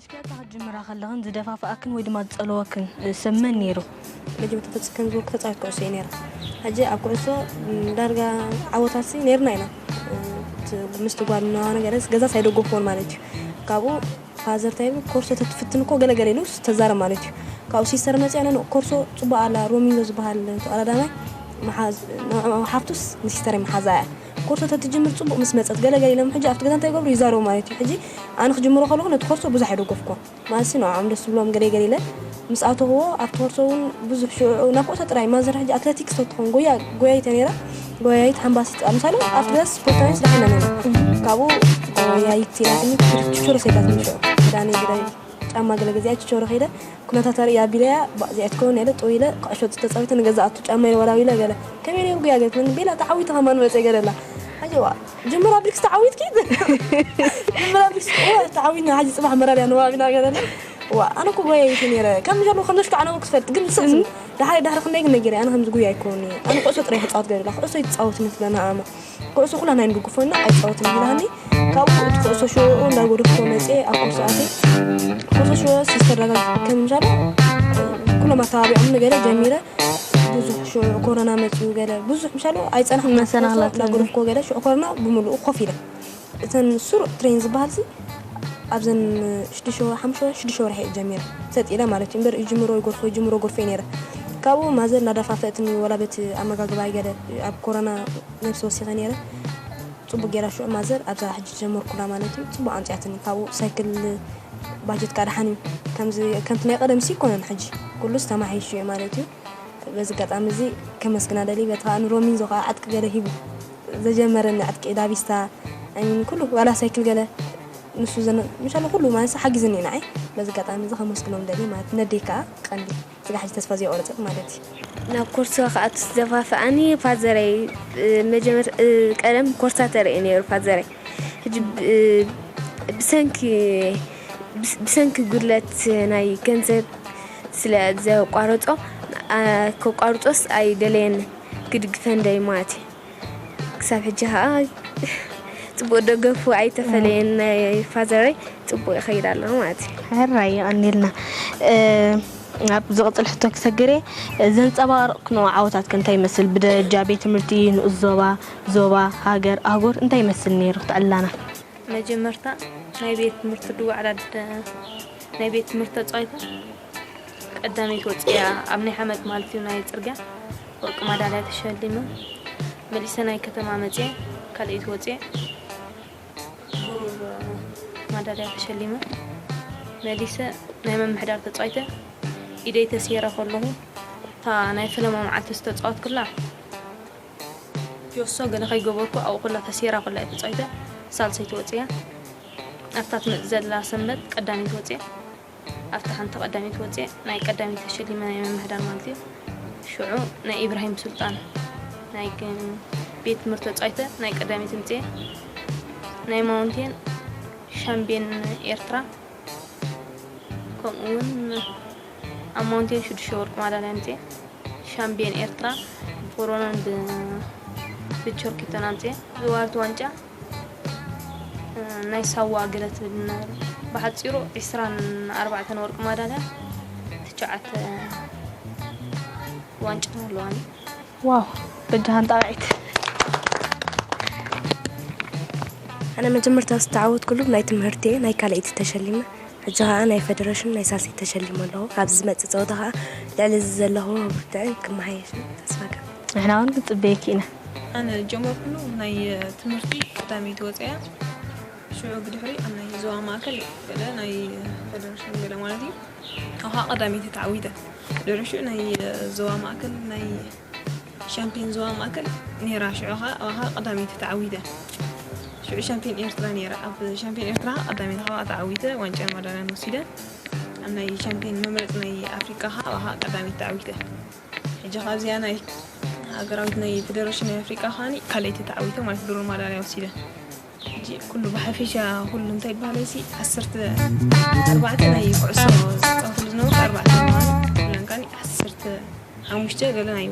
ሽክለታ ክትጅምራ ከለኽን ዝደፋፍኣክን ወይ ድማ ዝጸለወክን፣ እ፣ ሰብ መን ነይሩ? መጀመርታ ተጽ-፣ ከም ዝበልኩ ተጻዊት ኩዕሶ እየ ነይረ። ሕጂ ኣብ ኩዕሶ፣ ም፣ ዳርጋ ዓወታትሲ ነይርና ኢና። እ፣ ት-፣ ምስቲ ጓል ምናምን ገለስ ገዛስ ኣይደገፍዎን ማለት እዩ። ካብኡ ፋዘር እንታይ ይብል፣ ኮርሶ ተትፍትን እኮ ገለ ገለ ኢሉ ተዛረብ ማለት እዩ። ካብኡ ሲስተር መጽያ፣ "ኖ፣ ኖ፣ ኮርሶ ጽቡቕ ኣላ፣ ሮሚንዶ ዝበሃል ተቐዳዳማይ መሓዝ-፣ ንዕኡ ሓፍቱስ ንሲስተር መሓዛ እያ። ኮርሶ ተትጅምር ጽቡቕ ምስ መጸት ገለ ገለ ኢሎም ሕጂ ኣብቲ ገዛ እንታይ ይገብሩ ይዛረቡ ማለት እዩ። ሕጂ ኣነ ክጅምሮ ከለኹ ነቲ ኮርሶ ብዙሕ ኣይደገፍኩዎን። ማለትሲ ንዕኦም ደስ ዝብሎም ገለ ገለ ኢለ ምስ ኣተኽዎ ኣብቲ ኮርሶ እውን ብዙሕ ሽዑ ናብ ኩዕሶ ጥራይ ማዘር ሕጂ ኣትለቲክስ ተትኸውን ጎያ-፣ ጎያይት እያ ነይራ። ጎያይት ሓምባሲት ኣምሳሉ ኣብቲ ገዛ ስፖርታዊት ስራሕና ነይሩ። ካብኡ ጎያይት ኢላትኒ ችቾሮ ሰይዳትኒ ሽዑ። ክዳነይ ግዳይ ጫማ ገለ ገዚኣ ችቾሮ ከይደ ኩነታት ኣርእያ ኣቢለያ፣ ባ-፣ እዚኣ ትከውን ኢለ ጥው ኢለ ኩዕሾ ተጻዊተ ንገዛ ኣቱ ጫማ ኢለ ወላዊለ ገለ። ከመይ ነይሩ ጉያ ገለ ትብለኒ፣ ቤላ ተዓዊተ ከማን መጸ ገለ ኣላ። ሕጂ ዋ፣ ጅምራ ብሪክስ ተዓዊትኪ? ጅምራ ብሪክስ፣ ዋ፣ ተዓዊትና ሕጂ ጽባሕ መራድያ ንዋቢና ገለ ኣላ። ዋ፣ ኣነ እኮ ጎያይት ነይረ። ከም ሸሎ ከም ዘሽካዕ ኣነ ክትፈልጥ ግን ሰስ ድሓሪ ድሓሪ ክንደይ ግን ነጊረ ኣነ ከምዚ ጉያ ኣይኮን። ኣነ ኩዕሶ ጥራይ ክጻወት ገለ ኣላ። ኩዕሶ ይጻወት ንትብለና ኣማ። ኩዕሶ ኩላና ኣይንድግፎ ኢና፣ ኣይጻወትን ይብላኒ። ካብኡ እቲ ኩዕሶ ሽዑ እንዳጎደፍኩ መጽየ፣ ኣብ ኩዕሶ ኣትየ። ኩዕሶ ሽዑ ሲስተር ዳጋ ከም ምሻለ ኩሎም ኣተባቢዖም ንገለ ጀሚረ። ብዙሕ ሽዑ ኮሮና መጽዩ ገለ ብዙሕ ምሻለ ኣይጸናሕኩ። መሰናኽላት ኩዕሶ እንዳጎደፍኩ ገለ ሽዑ ኮሮና ብምሉኡ ኮፍ ኢለ። እተን ስሩዕ ትሬን ዝበሃልሲ ኣብዘን ሽዱሽተ ወ-፣ ሓሙሽተ ወ-፣ ሽዱሽተ ወርሒ እየ ጀሚረ። ሰጥ ኢለ ማለት እዩ። እምበር ይጅምሮ ይጎድፎ፣ ይጅምሮ ጎድፎ ነይረ። ካብኡ ማዘር እናደፋፈእትኒ ወላ በቲ ኣመጋግባይ ገለ ኣብ ኮሮና ነብሲ ወሲኸ ነይረ። ጽቡቅ ጌራ ሽዑ ማዘር ኣብዛ ሕጂ ጀመርኩላ ማለት እዩ። ጽቡቅ ኣምጺኣትኒ። ካብኡ ሳይክል ባጀት ከኣ ደሓን እዩ። ከምዚ፣ ከምቲ ናይ ቀደምሲ ኣይኮነን ሕጂ። ኩሉስ ተማሒሹ እዩ ማለት እዩ። በዚ ኣጋጣሚ እዚ ከመስግና ደሊ። በቲ ከኣ ንሮሚንዞ ከኣ ዕጥቂ ገለ ሂቡ። ዘጀመረኒ ዕጥቂ ዳቢስታ፣ I mean፣ ኩሉ ዋላ ሳይክል ገለ ንሱ ዘነ-፣ ምሻሉ ኩሉ ማለት ሓጊዝኒ ንዓይ። በዚ ኣጋጣሚ እዚ ከመስግኖም ደሊ ማለት ነደይ ከኣ ቀንዲ። ስጋ ሕጂ ተስፋ ዘይቆረጸት ማለት እዩ። ናብ ኮርሶ ክኣቱ ዝደፋፍኣኒ ፋዘረይ፣ እ፣ መጀመር-፣ እ፣ ቀደም ኮርሳ ተርኢ ነይሩ ፋዘረይ። ሕጂ ብ-፣ እ፣ ብሰንኪ፣ ብስ-፣ ብሰንኪ ጉድለት ናይ ገንዘብ ስለ ዘቋረጾ፣ ኣ፣ ከቋርጾስ ኣይደለየን ክድግፈን ደይ ማለት እዩ። ክሳብ ሕጂ ኸኣ ጽቡቕ ደገፉ ኣይተፈለየን። ናይ ፋዘረይ ጽቡቕ ይኸይድ ኣሎ ማለት እዩ። ሕራይ የቐንየልና። እ፣ ኣብ ዝቕጽል ሕቶ ክሰግር እየ። ዘንጸባረቕክንኦ ዓወታት ከ እንታይ ይመስል? ብደረጃ ቤት ትምህርቲ፣ ንኡስ ዞባ፣ ዞባ፣ ሃገር፣ ኣህጉር እንታይ ይመስል ነይሩ ክትዕላና? መጀመርታ ናይ ቤት ትምህርቲ ድዋዕላ ድ-፣ ናይ ቤት ትምህርቲ ተጻዊታ ቀዳመይቲ ወጽያ ኣብ ናይ ሓመድ ማለት እዩ ናይ ጽርግያ ወርቂ ማዳልያ ተሸሊመ። መሊሰ ናይ ከተማ መጽየ ካልኣይቲ ወጽየ ብሩር ማዳልያ ተሸሊመ። መሊሰ ናይ ምምሕዳር ተጻዊተ ኢደይ ተሴረ ከለኹ እታ ናይ ፈለማ መዓልቲ ዝተጻወትኩላ ጆሶ ገለ ከይገበርኩ ኣብኡ ኩላ ተሴራ ኩላ እየ ተጻዊተ ሳልሰይቲ ወጽያ። ኣብታ ትመጽእ ዘላ ሰንበት ቀዳመይቲ ወጽየ። ኣብታ ሓንቲ ቀዳመይቲ ወጽየ ናይ ቀዳመይቲ ተሸሊመ ናይ ምምሕዳር ማለት እዩ። ሽዑ ናይ ኢብራሂም ሱልጣን ናይ ግ-፣ ቤት ትምህርቲ ተጻዊተ ናይ ቀዳመይቲ ምጽየ። ናይ ማውንቴን ሻምፒዮን ኤርትራ ከምኡ እውን ኣብ ማውንቴን ሽዱሽተ ወርቂ ማዳልያ ምጽየ። ሻምፒዮን ኤርትራ ብኮሮናን ብ-፣ ብቸርኪቶን ኣምጽየ። ዝዋርት ዋንጫ፣ እ፣ ናይ ሳዋ ገለ ትብል ነበረ። ብሓጺሩ ዕስራን ኣርባዕተን ወርቂ ማዳልያ፣ ትሽዓተ ዋንጫ ኣለዋኒ። ዋው፣ በጃኻ እንጣቕዒት። ኣነ መጀመርታ ዝተዓወትኩሉ ናይ ትምህርቲ ናይ ካልኣይቲ ተሸሊመ። ሕጂ ኸኣ ናይ ፈደረሽን ናይ ሳልሰይቲ ተሸሊመ ኣለኹ። ኣብዚ ዝመጽእ ጸወታ ኸኣ ልዕሊ እዚ ዘለኹዎ ብርትዕን ክመሓየሽን ተስፋ እገብር። ንሕና እውን ክንጽበየኪ ኢና። ኣነ ጀመርኩሉ ናይ ትምህርቲ ቀዳመይቲ ወጽያ። ሽዑ ብድሕሪ ኣብ ናይ ዞባ ማእከል ገለ ናይ ፈደረሽን ገለ ማለት እዩ። ኣብኻ ቀዳመይቲ ተዓዊተ። ድሕሪ ሽዑ ናይ ዞባ ማእከል ናይ ሻምፒዮን ዞባ ማእከል ነይራ። ሽዑ ኸኣ ኣብኻ ቀዳመይቲ ተዓዊተ። ሽዑ ሻምፒዮን ኤርትራ ነይራ። ኣብ ሻምፒዮን ኤርትራ ቀዳመይቲ ኸኣ ተዓዊተ፣ ዋንጫን ማዳልያን ወሲደ። ኣብ ናይ ሻምፒዮን መምረጺ ናይ ኣፍሪቃ ኸኣ ኣብኻ ቀዳመይቲ ተዓዊተ። ሕጂ ኻብዚኣ ናይ ሃገራዊት ናይ ፌደሬሽን ናይ ኣፍሪቃ ኸኣኒ ካልኣይቲ ተዓዊተ ማለት ብሩር ማዳልያ ወሲደ። ሕጂ ኩሉ ብሓፈሻ ኩሉ እንታይ ይበሃል፣ እዚ ዓሰርተ ኣርባዕተ ናይ ኩዕሶ ዝጻወትሉ ዝነበርኩ ኣርባዕተ ምዃኑ፣ ኩለን ከኣኒ ዓሰርተ ሓሙሽተ ገለ ናይ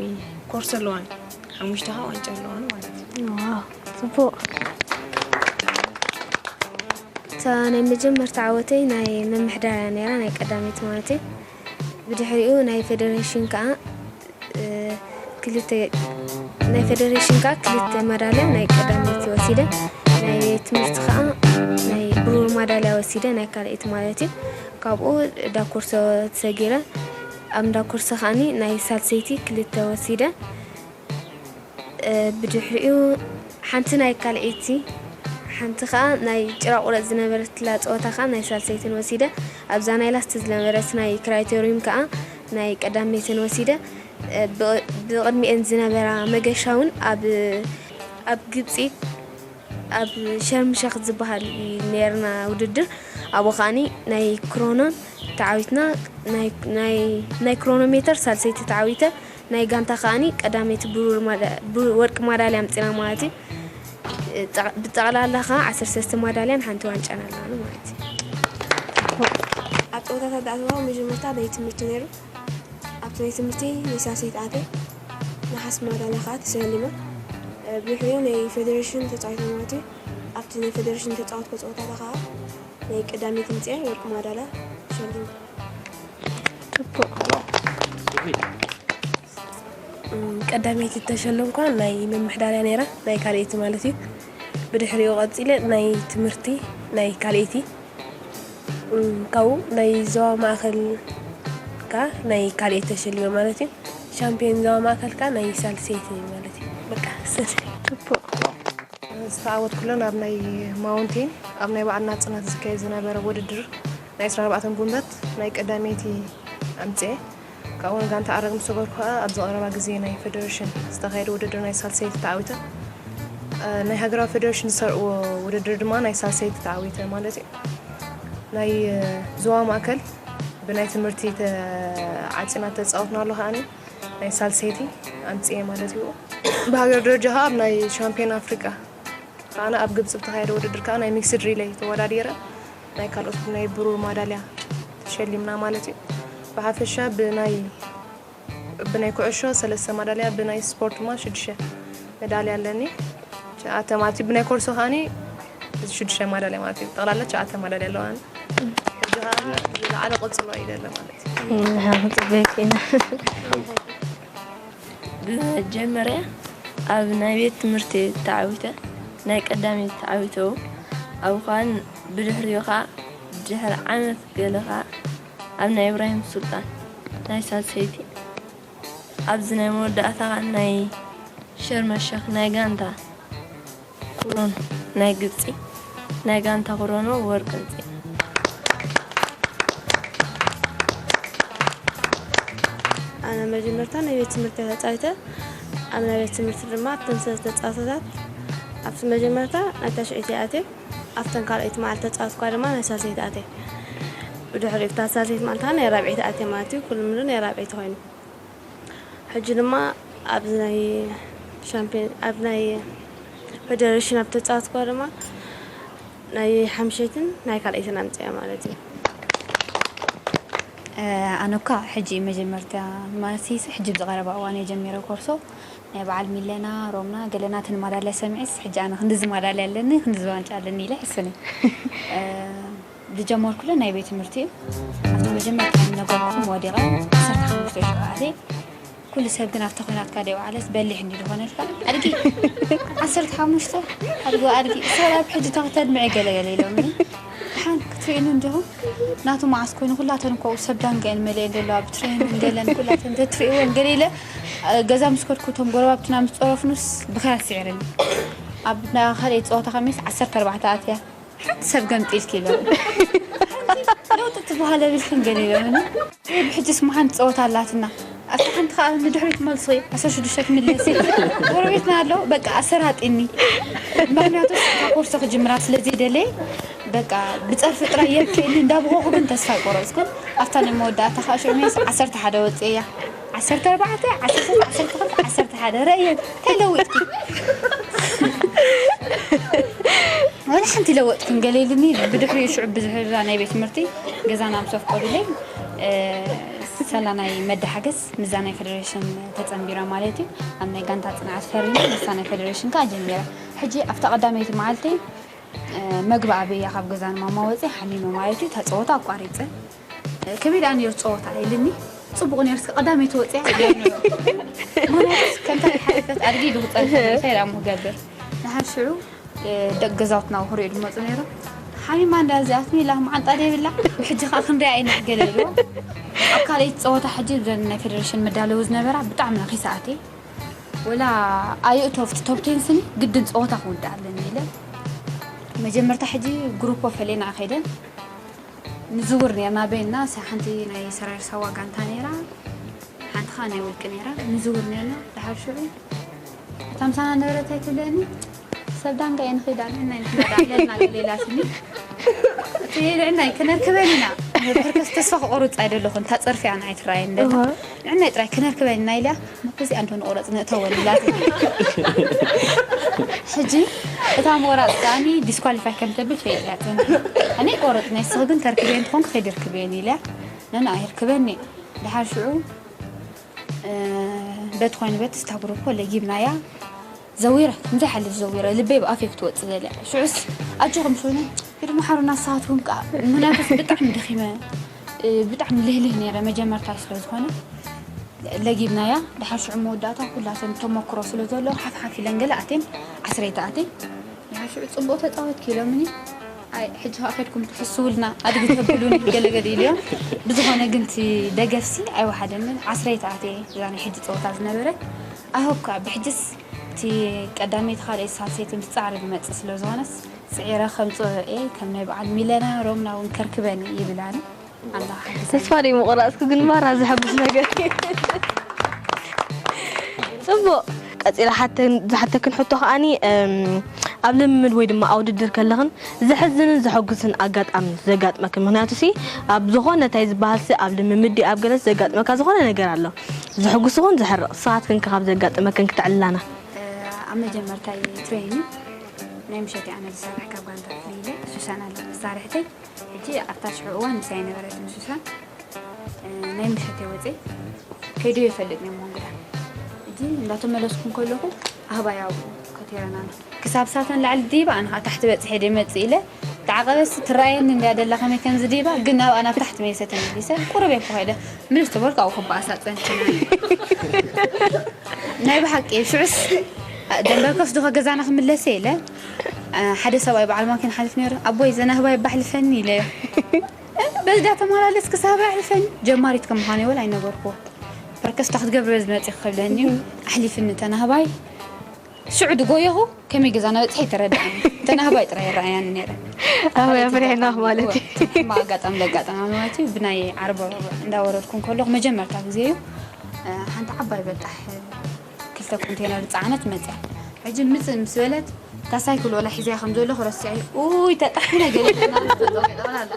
ኮርስ ኣለዋኒ፣ ሓሙሽተ ኸኣ ዋንጫ ኣለዋኒ ማለት እዩ። ዋው፣ ጽቡቕ። እታ ናይ መጀመርታ ዓወተይ ናይ ምምሕዳር እያ ነይራ፣ ናይ ቀዳመይቲ ማለት እዩ። ብድሕሪኡ ናይ ፌደሬሽን ከኣ፣ እ፣ ክልተ፣ ናይ ፌደሬሽን ከኣ ክልተ ማዳልያ ናይ ቀዳመይቲ ወሲደ፣ ናይ ቤት ትምህርቲ ከኣ ናይ ብሩር ማዳልያ ወሲደ፣ ናይ ካልኣይቲ ማለት እዩ። ካብኡ ዳኮርሶ ተሰጊረ፣ ኣብ ዳኮርሶ ከኣኒ ናይ ሳልሰይቲ ክልተ ወሲደ። እ፣ ብድሕሪኡ ሓንቲ ናይ ካልኣይቲ፣ ሓንቲ ከኣ ናይ ጭራ ቁረጽ ዝነበረትላ ጸወታ ከኣ ናይ ሳልሰይትን ወሲደ። ኣብዛ ናይ ላስት ዝነበረት ናይ ክራይቴሪዩም ከኣ ናይ ቀዳመይትን ወሲደ። እ፣ ብ-፣ ብቕድሚኤን ዝነበራ መገሻ እውን ኣብ፣ ኣብ ግብጺ ኣብ ሸርምሸኽ ዝበሃል እዩ ነይርና ውድድር። ኣብኡ ከኣኒ ናይ ክሮኖን ተዓዊትና፣ ናይ፣ ናይ፣ ናይ ክሮኖሜተር ሳልሰይቲ ተዓዊተ፣ ናይ ጋንታ ከኣኒ ቀዳመይቲ ብሩር ማዳ-፣ ብሩ-፣ ወርቂ ማዳልያ ኣምጺና ማለት እዩ። ጠቕ-፣ ብጠቕላላ ከኣ ዓሰርተ ሰለስተ ማዳልያን ሓንቲ ዋንጫን ኣለና ማለት እዩ። ኣብ ጸወታታት ዝኣተዋ መጀመርታ ናይ ትምህርቲ ነይሩ። ኣብቲ ናይ ትምህርቲ ናይ ሳልሰይቲ ኣትየ፣ ነሓስ ማዳልያ ከኣ ተሰሊመ። ብድሕሪኡ ናይ ፌደሬሽን ተጻዊተ ማለት እዩ። ኣብቲ ናይ ፌደሬሽን ተጻወትኩ ጸወታታ ከኣ ናይ ቀዳመይቲ ምጽኤ ወርቂ ማዳልያ ተሸሊመ። ጽቡቕ። እም፣ ቀዳመይቲ እተሸለምኳ ናይ ምምሕዳርያ ነይራ፣ ናይ ካልኣይቲ ማለት እዩ። ብድሕሪኡ ቀጺለ ናይ ትምህርቲ ናይ ካልኣይቲ፣ እም፣ ካብኡ ናይ ዞባ ማእከል ከኣ ናይ ካልኣይቲ ተሸሊመ ማለት እዩ። ሻምፒዮን ዞባ ማእከል ከኣ ናይ ሳልሰይቲ ማለት እዩ። በቃ፣ ሰ-፣ ጽቡቕ። ዝተዓወትኩለን ኣብ ናይ ማውንቴን፣ ኣብ ናይ በዓል ናጽነት ዝካየድ ዝነበረ ውድድር ናይ ዕስራን ኣርባዕተን ጉንበት ናይ ቀዳመይቲ ኣምጽኤ። ካብኡ ንጋንታ ዓረግ ምስ ሰገርኩ ከኣ ኣብዚ ቀረባ ግዜ ናይ ፌደሬሽን ዝተኻየደ ውድድር ናይ ሳልሰይቲ ተዓዊተ። እ፣ ናይ ሃገራዊ ፌደሬሽን ዝሰርዕዎ ውድድር ድማ ናይ ሳልሰይቲ ተዓዊተ ማለት እዩ። ናይ፣ እ፣ ዞባ ማእከል ብናይ ትምህርቲ ተዓጺና ተጻወትናሉ ከኣኒ ናይ ሳልሰይቲ ኣምጽኤ ማለት እዩ። ብሃገር ደረጃ ከኣ ኣብ ናይ ሻምፒዮን ኣፍሪቃ ከኣ ኣብ ግብጺ ብተኻየደ ውድድር ከኣ ናይ ሚክስድ ሪሌይ ተወዳዲረ ናይ ካልኦት ናይ ብሩር ማዳልያ ተሸሊምና ማለት እዩ። ብሓፈሻ ብናይ፣ ብናይ ኩዕሾ ሰለስተ ማዳልያ፣ ብናይ ስፖርት ድማ ሽዱሽተ መዳልያ ኣለኒ። ሸዓተ ማለት እዩ። ብናይ ኮርሶ ከኣኒ ሽዱሽተ ማዳልያ ማለት እዩ። ጠቕላላ ሸዓተ ማዳልያ ኣለዋኒ። ሕጂ ከኣ ዝለዓለ ቅጽሎ እዩ ዘሎ ማለት እዩ። ኢና፣ ጽቡቅ ኢና። ብመጀመርያ ኣብ ናይ ቤት ትምህርቲ ተዓዊተ፣ ናይ ቀዳመይቲ ተዓዊተ፣ ኣብኡ ኸኣ ብድሕሪኡ ኸኣ ድሕሪ ዓመት ገለ ኸኣ ኣብ ናይ ኢብራሂም ሱልጣን ናይ ሳልሰይቲ፣ ኣብዚ ናይ መወዳእታ ኸኣ ናይ ሸርመሸኽ ናይ ጋንታ ክሮን ናይ ግብጺ ናይ ጋንታ ክሮኖ ወርቂ ኣምጺኣ። ኣነ መጀመርታ ናይ ቤት ትምህርቲ እየ ተጻዊተ። ኣብ ናይ ቤት ትምህርቲ ድማ ኣብተን ሰለስተ ጸወታታት ኣብቲ መጀመርታ ናይ ታሽዐይቲ እየ ኣትየ። ኣብተን ካልኣይቲ መዓልቲ ተጻወትኳ ድማ ናይ ሳልሰይቲ ኣትየ። ብድሕሪኡ ኣብታ ሳልሰይቲ መዓልቲ ናይ ራብዐይቲ ኣትየ ማለት እዩ። ኩሉ ምድሪ ናይ ራብዐይቲ ኮይኑ። ሕጂ ድማ ኣብዚ ናይ ሻምፒዮን፣ ኣብ ናይ ፌደሬሽን ኣብ ተጻወትኳ ድማ ናይ ሓምሸይትን ናይ ካልኣይትን ኣምጽኣ ማለት እዩ። እ፣ ኣነ እኳ ሕጂ መጀመርታ ማለት እዩ፣ ሕጂ ብዝቐረባ እዋን እየ ጀሚረ ኮርሶ። ናይ በዓል ሚለና፣ ሮምና፣ ገለናትን ማዳልያ ሰሚዐስ፣ ሕጂ ኣነ ክንድዚ ማዳልያ ኣለኒ፣ ክንድዚ ዋንጫ ኣለኒ ኢለ ይሕስን እየ። እ፣ ዝጀመርኩሉ ናይ ቤት ትምህርቲ እዩ። ኣብቲ መጀመርታ ዝነገርኩም ወዲቐ ዓሰርተ ሓሙሽተ ሽዑ ኣትየ። ኩሉ ሰብ ግን ኣብታ ኲናትካ ደይወዓለት በሊሕ እንዲ ዝኾነልካ። ኣድጊ ዓሰርተ ሓሙሽተ ኣድጊ፣ ኣድጊ፣ ሰብ ኣብ ሕጂ ተኽተድምዒ ገለ ገለ ኢሎምኒ። ደሓን ክትርእዩኒ እንዲኹም። ናቱ መዓስ ኮይኑ ኩላተን እኮ ሰብ ዳንጋ እየን መሊኤን ዘለዋ ብትሬንን ገለን ኩላተን ተትርእይወን ገለ ኢለ፣ እ፣ ገዛ ምስ ከድኩ እቶም ጎረባብትና ምስ ጸረፉኑስ ብኽያት ስዒረን። ኣብ ናይ ካልኣይቲ ጸወታ ከሚስ ዓሰርተ ኣርባዕተ ኣትያ። ሓንቲ ሰብ ገምጢልኪ ኢሎም። ለውጢ ትበሃል የብልክን ገለ ኢሎምኒ። ብሕጂ ስማ ሓንቲ ጸወታ ኣላትና። ኣስራ ሓንቲ ከኣ ንድሕሪት መልሲ፣ ዓሰርተ ሽዱሽተ ትምለሲ። ጎረቤትና ኣሎ፣ በቃ ኣሰራጢኒ። ምኽንያቱ እታ ኮርሶ ክጅምራ ስለ ዘይደለየ፣ በቃ ብጸርፊ ጥራይ የብክየኒ እንዳበኸኹ ግን ተስፋ ኣይቆረጽኩን። ኣብታ ናይ መወዳእታ ከኣ ሽዑ ሜስ ዓሰርተ ሓደ ወጽእያ። ዓሰርተ ኣርባዕተ፣ ዓሰርተ ሰለስተ፣ ዓሰርተ ክልተ፣ ዓሰርተ ሓደ ረእየ። እንታይ ለዊጥኪ? ዋላ ሓንቲ ለወጥክን ገለ ኢሉኒ። ብድሕሪኡ ሽዑ ብዝሕዛ ናይ ቤት ትምህርቲ ገዛና ምስ ኣፍቀዱለይ፣ እ፣ ሰላ ናይ መደሓገዝ ምስዛ ናይ ፌደሬሽን ተጸንቢረ ማለት እዩ። ኣብ ናይ ጋንታ ጽንዓት ፈሪመ፣ ምስዛ ናይ ፌደሬሽን ከኣ ጀሚረ። ሕጂ ኣብታ ቀዳመይቲ መዓልቲ መግቢ ኣበያ ካብ ገዛ ንማማ ወፅየ ሓሚመ ማለት እዩ። እታ ፀወታ ኣቋሪፀ። ከመይ ደኣ ነይሩ ፀወታ ኢልኒ። ፅቡቕ ነይሩ፣ እስከ ቀዳመይቲ ወፅያ። ማለት ከምታ ሓለፈት ኣድጊ ዶ ክፀንሐ እንታይ ደኣ ምገብር። ንሓድ ሽዑ ደቂ ገዛውትና ክሪኡ ዝመፁ ነይሮም። ሓሚማ እንዳ እዚኣትኒ ኢላ፣ መዓንጣ ደይብላ፣ ብሕጂ ከዓ ክንሪኣ ኢና ገለ ኢልዎ። ኣብ ካልኣይቲ ፀወታ ሕጂ ብዘን ናይ ፌደሬሽን መዳለዊ ዝነበራ ብጣዕሚ ነኺሰ ኣትየ። ወላ ኣይእቶ ኣብቲ ቶፕ ቴን ስኒ ግድን ፀወታ ክውዳእ ኣለኒ ኢለ መጀመርታ ሕጂ ግሩፖ ፈለና ከይደን ንዝውር ነርና በይንና። ሳ ሓንቲ ናይ ሰራርሳ ዋጋንታ ነይራ፣ ሓንቲ ኸዓ ናይ ውልቂ ነይራ። ንዝውር ነርና። ድሓር ሽዑ እታ ምሳና ነበረት ኣይትብለኒ፣ ሰብ ዳንጋ እየ ንኸይድ ኣለ ናይ ንሕና ዳ ኣለና ገለ ኢላትኒ። እቲ ልዕናይ ክነርክበን ኢና። ብሕርከስ ተስፋ ክቆርፅ ኣይደለኹን፣ እታ ፀርፊያ ንዓይ ትረኣየኒ ደላ። ንዕናይ ጥራይ ክነርክበን ኢና ኢልያ። መክዚ ኣንቶ ንቆረፅ ንእተወን ኢላትኒ። ሕጂ እታ ምቆራፅ ከኣኒ ዲስኳሊፋይ ከም ተብል ፈይጥያ። ኣነ ቆረፅ ናይ ስኽ ግን ተርክበን ትኾን ከይድርክበን ኢልያ። ነና ኣይርክበኒ። ድሓር ሽዑ በቲ ኮይኑ በቲ ስታ ግሩፖ ለጊብናያ። ዘዊረ፣ ከምዚ ሓልፍ ዘዊረ፣ ልበይ ብኣፈይ ክትወጽእ ዘለ። ሽዑስ ኣጆኹም ሶኒ፣ ሂዱ መሓሩና ንስኻትኩም ከኣ። ምኽንያቱስ ብጣዕሚ ደኺመ፣ እ፣ ብጣዕሚ ልህልህ ነይረ መጀመርታ ስለ ዝኾነ። ለጊብናያ፣ ድሓር ሽዑ መወዳእታ ኩላተን ተመክሮ ስለ ዘለዎ ሓፍ ሓፍ ኢለን ገለ ኣትየን፣ ዓስረይቲ ኣትየን። ድሓር ሽዑ ጽቡቕ ተጻወትኪ ኢሎምኒ። ኣይ፣ ሕጂ ኸኣ ከድኩም ትሕስውልና፣ ኣድጊ ተብሉኒ ገለ ገለ ኢልዮም። ብዝኾነ ግን እቲ ደገፍሲ ኣይወሓደንን። ዓስረይቲ ኣትየ እዛ ናይ ሕጂ ጸወታ ዝነበረ። ኣይ ሆፕ ከኣ ብሕጅስ እቲ ቀዳመይቲ፣ ካልኣይቲ፣ ሳልሰይቲ ምስ ጻዕሪ ዝመጽእ ስለ ዝኾነስ፣ ጽዒረ ከምጽኦ እየ። ከም ናይ በዓል ሚለና ሮምና እውን ከርክበኒ ይብል ኣነ። ኣላ ሓግዘኒ። ተስፋ ደይ ምቑራጽኩ፣ ግን ማራ ዘሐጉስ ነገር እዩ። ጽቡቕ። ቀጺለ ሓተን-፣ ዝሓተክን ሕቶ ከኣኒ፣ እም፣ ኣብ ልምምድ ወይ ድማ ኣብ ውድድር ከለኽን ዘሕዝንን ዘሐጉስን ኣጋጣሚ ዘጋጥመክን? ምኽንያቱ ሲ ኣብ ዝኾነ እንታይ ዝበሃል ሲ ኣብ ልምምድ ድዩ ኣብ ገለስ ዘጋጥመካ ዝኾነ ነገር ኣሎ። ዘሐጉስ ይኹን ዘሕርቕ። ንስኻትክን ከ ካብ ዘጋጠመክን ክተዕልላና? እ፣ ኣብ መጀመርታ ትሬኒንግ ናይ ምሸት እየ ኣነ ዝሰርሕ ካብ ጋንታ ክፍለ ኢለ ሱሳን ኣላ መሳርሕተይ። ሕጂ ኣብታ ሽዑ እዋን ምሳይ ነበረት ምሱሳን፣ እ፣ ናይ ምሸት እየ ወፅየ። ከይደ ይፈልጥ እየ መንጎዳ። ሕጂ እንዳተመለስኩ ከለኹ ኣህባይ ኣብኡ ከቴረናና። ክሳብ ሳተን ላዕሊ ዲባ ኣነ ከዓ ታሕቲ በፅሐ ደ መፅእ ኢለ ተዓቐበስ ትረኣየኒ እንድያ ደላ ከመይ ከምዚ ዲባ፣ ግን ናብኣ ናብ ታሕቲ መይሰ ተመሊሰ ቁሩብ እየ እኮ ከይደ ምልስ ተበልኩ ኣብኡ ክበኣሳ ፀንሕና። ናይ ብሓቂ ሽዑስ ደንበርከስ ዶ ገዛና ክምለስ እየ ኢለ፣ ሓደ ሰብኣይ በዓል ማኪና ሓልፍ ነይሩ። ኣቦይ ዘናህባይ ባሕልፈኒ ኢለዮ። በዚ ዳ ተመላለስ ክሳብ ኣሕልፈኒ። ጀማሪት ከም ምዃነይ ወላ ኣይነገርኩዎ። በርከስ ታ ክትገብሪ በዚ መፂ ክብለኒ እዩ። ኣሕሊፍኒ ተናህባይ። ሽዑ ድጎየኹ ከመይ ገዛና በፅሐ ይተረድኣኒ። ተናህባይ ጥራይ ይረኣያኒ ነይረ። ኣበይ ኣፍሪሕና ማለት እዩ። ሕማ ኣጋጣሚ ለጋጠማ ማለት እዩ። ብናይ ዓርበ እንዳወረድኩ እንከለኹ መጀመርታ ግዜ እዩ። ሓንቲ ዓባይ በጣሕ ክልተ ኮንቴነር ዝፀዓነት መፅያ። ሕጂ ምፅእ ምስ በለት፣ እታ ሳይክል ወላ ሒዘያ ከም ዘለኹ ረሲዐ፣ ኡይ፣ ተጣሒነ ገለ ኢልና ጠጠው ገለ ኣላ።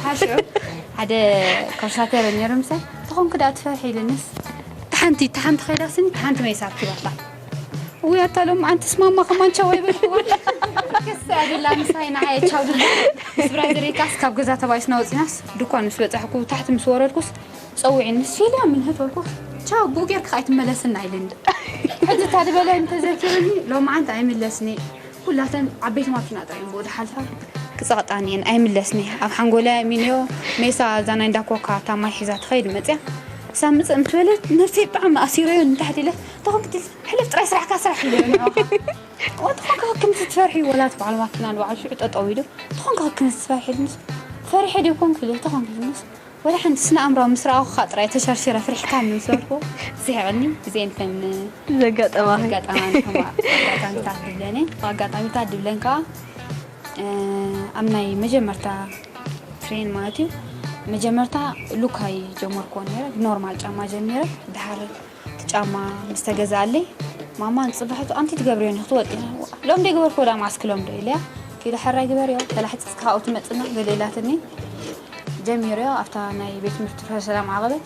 ሓሽዑ ሓደ ኮርሳቴር ነይሩ ምሳይ፣ "ተኾንክ ደኣ ትፈርሒ?" ኢልንስ፣ "እታ ሓንቲ፣ እታ ሓንቲ ከይዳ ስኒ፣ እታ ሓንቲ መይሳ ኣርኪባታ። እውይ፣ ኣታ ሎም ኣንትስ ማማ ከማን ቻው ኣይበልክዋ?" ከስ ኣድላ ምሳይ ንዓየ ቻው ድላ። ምስ ብራዘረይ ከኣስ ካብ ገዛ ተባኢስና ወፂናስ፣ ድኳን ምስ በፃሕኩ፣ ታሕቲ ምስ ወረድኩስ፣ ጸዊዕኒ፣ "ሲልያ፣ ምን ህት?" በልኩ። "ቻው፣ ብኡ ጌርካ ኣይትመለስና" ኢለኒ። ሕጂ እታ ዝበለ እንተዘኪሩኒ፣ ሎማዓንቲ ኣይምለስኒ። ኩላተን ዓበይቲ ማኪና ጥራይ እየን ብኡ ዝሓልፋ። ክጸቕጣኒ እየን፣ ኣይምለስኒ። ኣብ ሓንጎለይ ኣሚነዮ፣ ሜሳ እዛ ናይ እንዳ ኮካ እታ ማይ ሒዛ ትኸይድ መጽያ። ክሳብ ምጽእ ምስ በለት፣ ነብሰይ ብጣዕሚ ኣሲረዮ ንታሕቲ ኢለ፣ "ተኾንክ ትል-፣ ሕለፍ ጥራይ ስራሕካ ስራሕ" ኢለዮ ንዕኻ። "ወትኾንካ ከምዚ ትፈርሒ?" ወላ እቲ በዓል ማኪና ንበዓል ሽዑ ጠጠው ኢሉ፣ "ተኾንካ ከምዚ ትፈርሒ?" ኢልንስ፣ "ፈሪሐ ድየ ኮንኩ?" ኢለ፣ "ተኾንክ?" ኢልንስ፣ ወላ ሓንቲ ስነ ኣእምራዊ ምስ ረኣኹኻ ጥራይ ተሸርሺረ ፍሪሕካኒ ምስ በልኩዎ፣ ስሒቕኒ። እዚኤን እተን ዘጋጠማኺ? ዘጋጠማኒ ከም ኣጋጣሚታት ድብለን እየን። ኣጋጣሚታት ድብለን ከኣ፣ እ፣ ኣብ ናይ መጀመርታ ትሬን ማለት እዩ፣ መጀመርታ ሉካ እየ ጀመርኩዎ ነይረ፣ ብኖርማል ጫማ ጀሚረ፣ ድሓር እቲ ጫማ ምስ ተገዝኣለይ፣ ማማ ንጽባሕ ኣንቲ ትገብርዮ ኔርኪ ክትወልቂ። ሎም ዶ ይገበርኩ ወላ ማስክ ሎም ዶ ኢለያ፣ ኪዶ ሕራይ ግበርዮ፣ ተላሕጺጽኪ ካብኡ ትመጽና ገለ ኢላትኒ። ጀሚረዮ ኣብታ ናይ ቤት ትምህርቲ ፍረ ሰላም ዓቐበት።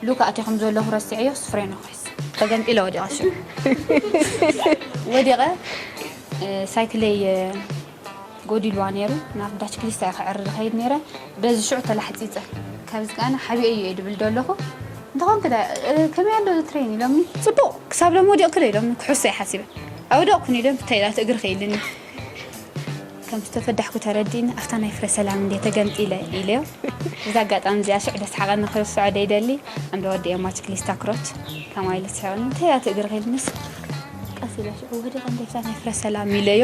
ሉካ ኣትየ ከም ዘለኹ ረሲዐዮ፣ ስፍሬን ኾይስ ተገምጢለ ወዲቐ ሽዑ። ወዲቐ፣ እ፣ ሳይክለይ፣ እ፣ ጎዲልዋ ነይሩ። ናብ ዳች ክሊስታ እየ ክዕሪ ዝኸይድ ነይረ። በዚ ሽዑ ተላሕፂፀ። ካብዚ ከኣ ሓቢኤዮ እየ ድብል ደለኹ። እንተኾንክ ዳ፣ እ፣ ከመይ ኣሎ እዚ ትሬን ኢሎምኒ። ፅቡቕ፣ ክሳብ ሎም ወዲቕኪ ዶ ኢሎምኒ። ክሕሶ እየ ሓሲበ። ኣይወደቕኩን ኢሎም፣ እንታይ ኢላ ትእግሪ ከይልኒ። ምስ ተፈዳሕኩ ተረዲእኒ፣ "ኣብታ ናይ ፍረ ሰላም እንዴ ተገምጢለ?" ኢለዮ። እዚ ኣጋጣሚ እዚኣ ሽዑ ደስሓቐኒ፣ ክርስዖ ደይደሊ። ኣንዶ ወዲ ኤማ ችክሊስታ ክሮች ከማይ ኢሉ ስሕቕኒ፣ "እንታይ እያ እቲ እግርኺ?" ኢልንስ ቀስ ኢለ ሽዑ፣ "ወዲቐ እንዴ ኣብታ ናይ ፍረ ሰላም?" ኢለዮ።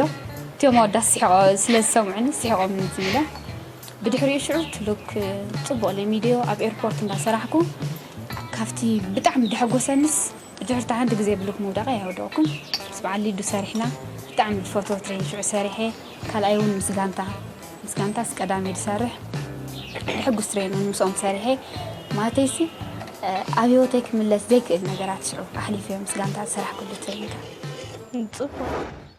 እቲኦም ኣወዳት ስሒቖ፣ ስለ ዝሰምዑኒ ስሒቖም እንትን ኢለ። ብድሕሪኡ ሽዑ ትሉክ ጽቡቕ ለሚድዮ ኣብ ኤርፖርት እንዳሰራሕኩ ካብቲ ብጣዕሚ ደሐጎሰንስ ብድሕርታ ሓንቲ ግዜ ብሉክ ምውዳቐ ኣይወደቕኩን። ምስ በዓል ሊዱ ሰሪሕና ብጣዕሚ ዝፈትዎ ትሬን ሽዑ ሰሪሐ። ካልኣይ እውን ምስ ጋንታ፣ ምስ ጋንታስ ቀዳሚ ዝሰርሕ ሕጉስ ትሬን እውን ምስኦም ሰሪሐ። ማለተይሲ ኣብ ህይወተይ ክምለስ ዘይክእል ነገራት ሽዑ ኣሕሊፈ ምስ ጋንታ ዝሰራሕኩሉ ትሬን። ጽቡቕ።